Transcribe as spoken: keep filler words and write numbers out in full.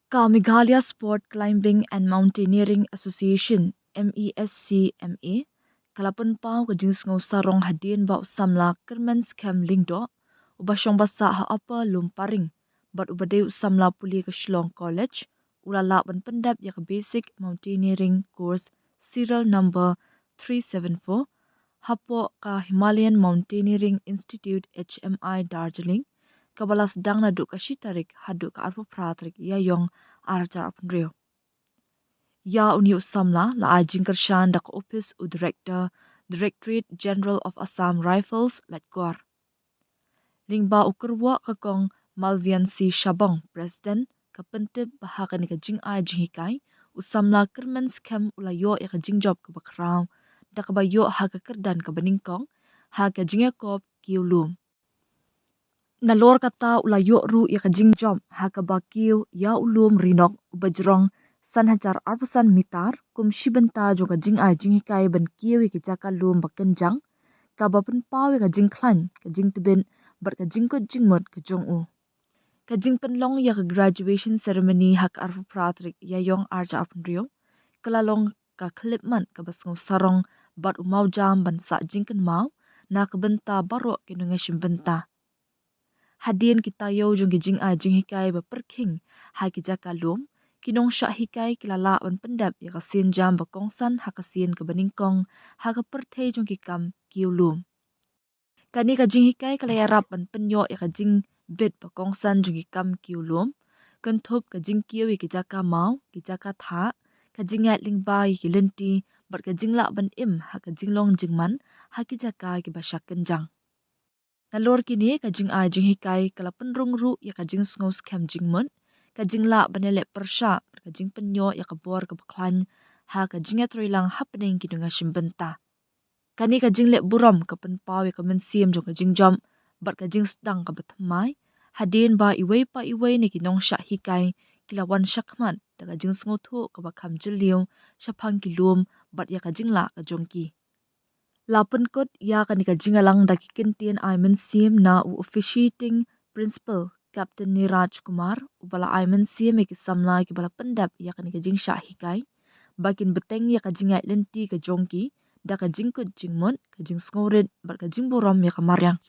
Ka Meghalaya Sport Climbing and Mountaineering Association, M E S C M A, ka la pynpaw ka jingsngew sarong hadien ba u samla Kyrmen Skhem Lyngdoh, uba shong basah ha Upper Lumparing, bad uba dei u samla pule ka Shillong College, u la lah ban pyndep ïa ka Basic Mountaineering Course serial number three seven four, hapoh ka Himalayan Mountaineering Institute, H M I, Darjeeling, kaba la sdang naduh ka shi tarik haduh ka arphew phra tarik Ïaïong arhajar arphew hynriew. Ïa une u samla la ai jingkyrshan da ka ophis u Director, Directorate General of Assam Rifles, Laitkor. Lyngba u kyrwoh ka Kong Malvian C Shabong, President, ka pyntip ba ha kane ka jingai jinghikai, u samla Kyrmen Skhem u la ïoh ïa ka jingjop kaba khraw da kaba ïoh ha ka kyrdan kaba nyngkong ha ka jingïakop kiew lum. Nalor kata u la ïoh ruh ïa ka jingjop ha kaba kiew ïa u lum ri nok uba jrong san hajar arphew san mitar, kum shi bynta jong ka jingai jinghikai ban kiew ïa ka jaka lum ba kynjang, kaba pynpaw ïa ka jingkhlaiñ, ka jingtbit bad ka jingkut jingmut ka jong u. Ka jingpynlong ïa ka graduation ceremony ha ka arphew phra tarik Ïaïong arhajar arphew hynriew ka la long ka khyllipmat kaba sngew sarong bad u mawjam ban sah jingkynmaw na ka bynta baroh ki nongïashim bynta. Hadien ki taïew jong ki jingai jinghikai ba pyrkhing ha ki jaka lum, ki nongshah hikai ki la lah ban pyndep ïa ka sienjam ba kongsan ha ka sien kaba nyngkong ha ka pyrthei jong ki kam kiew lum. Kane ka jinghikai ka la ïarap ban pynïoh ïa ka jingbit ba kongsan jong ki kam kiew lum, kynthup ka jingkiew ïa ki jaka maw, ki jaka thah, ka jingïaid lyngba ïa ki lynti bad ka jinglah ban im ha ka jinglong jingman ha ki jaka kiba shah kynjang. Nalor kine ka jingai jinghikai ka la pynrung ruh ïa ka jingsngew skhem jingmut, ka jinglah ban ïaleh pyrshah bad ka jingpynïoh ïa ka bor kaba khlaiñ ha ka jingïatreilang hapdeng ki nongïashim bynta. Kane ka jingleh burom ka pynpaw ïa ka mynsiem jong ka jingjop bad ka jingsdang kaba thymmai, hadien ba iwei pa iwei na ki nongshah hikai ki la wan shakhmat da ka jingsngewthuh kaba kham jylliew shaphang ki lum bad ïa ka jinglah ka jong ki. La pynkut ïa kane ka jingïalang da ki kyntien ai mynsiem na u officiating principal, Captain Niraj Kumar, uba la ai mynsiem ïa ki samla kiba la pyndep ïa kane ka jingshah hikai ba kin bteng ïa ka jingïaid lynti ka jong ki da ka jingkut jingmut, ka jingsngewrit bad ka jingburom ïa ka mariang.